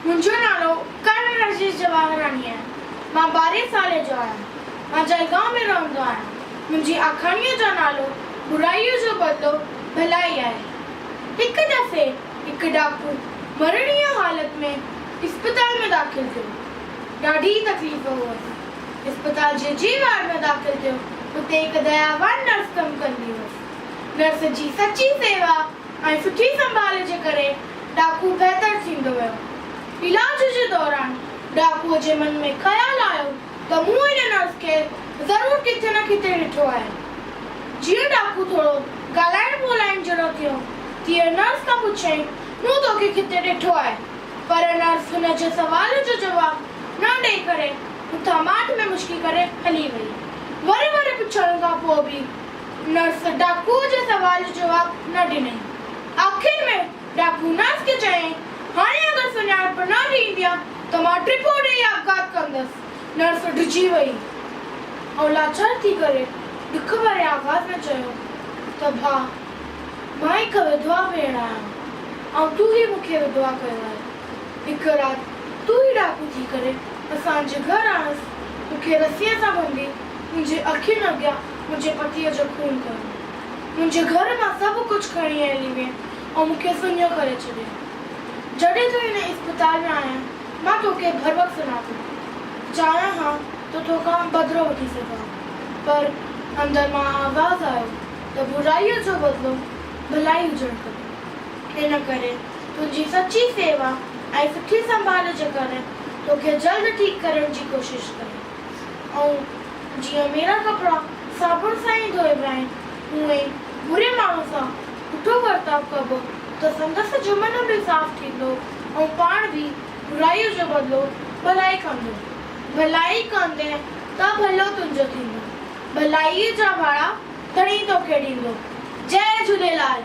منهنجو نالو ڪرن راجيش جواهراڻي آهي. مان ٻارهين سالي جو آهيان. مان جلگائون ۾ رهندو آهيان. منهنجي آکاڻيء جو نالو برائيء جو بدلو ڀلائي آهي. هڪ دفعي هڪ ڊاڪو مرڻيء حالت ۾ اسپتال ۾ داخل ٿيو. ڏاڍي تڪليف هئس. اسپتال جي جي وارڊ ۾ داخل ٿيو، اتي هڪ دياوان نرس ڪم ڪندي هئس. نرس جي سچي سيوا ۽ سٺي سنڀال جي ڪري ڊاڪو بهتر ٿيندو ويو. علاج جي دوران ڊاڪوء جي من ۾ خيال آيو ته مون هن نرس کي ضرور ڪٿي نه ڪٿي ڏٺو آهي. جيئن ڊاڪو ٿورو ڳالهائڻ ٻولهائڻ جهڙو ٿيو، تيئن نرس کان پڇيائين، مون توکي ڪٿي ڏٺو آهي؟ پر نرس هن جي سوال جو جواب نه ڏئي ڪري هٿان ماٺ ۾ مشڪي ڪري هلي وئي. وري وري پڇڻ کان پوء به نرس ڊاڪوء جي سوال جو جواب نه ڏنائين. آخر ۾ ڊاڪو نرس کي چيائين، هاڻي اگر سڃاڻپ نه ڏيندينء ته مان ٽپو ڏيئي آپگهات ڪندس. نرس ڊڄي وئي ۽ لاچار ٿي ڪري ڏک ڀري آواز ۾ چيو ته ڀاء! مان هڪ وڌوا ڀيڻ آهيان ۽ تون ئي مون کي وڌوا ڪيو آهي. هڪ رات تون ئي ڊاڪو ٿي ڪري اسان جي گهر آيس، مون کي رسيء سان ٻنڌي منهنجي اکين اڳيان منهنجي پتيء جو خون ڪيو. منهنجي گهر مان سڀ ڪجهه کڻي هلي وئين ۽ مون کي سڃو ڪري ڇڏيئي. جڏهن تون هن اسپتال ۾ آئين، مان توکي بروقت سڃاتو. چاهيان ها ته توکان بدلو وٺي سگهان، پر اندر مان آواز آيو ته برائيء جو بدلو ڀلائي هجڻ کپي. ان ڪري تنهنجي سچي سيوا ۽ سٺي سنڀال جي ڪري توکي جلد ٺيڪ ڪرڻ جي ڪوشش ڪئي. ۽ جيئن ميرا ڪپڙا صابڻ سان ئي ڌوئبا آهن، اونئن ئي بري ماڻهو سان سٺو ورتاء ڪبو ته سندس جو من به صاف ٿيندو ۽ پاڻ به برائيء جو بدلو ڀلائي ڪندو. ڀلائي ڪندين ته ڀلو تنهنجو ٿيندو. ڀلائيء جا ڀاڙا ڌڻي توکي ڏيندو. جئي جهوليلال.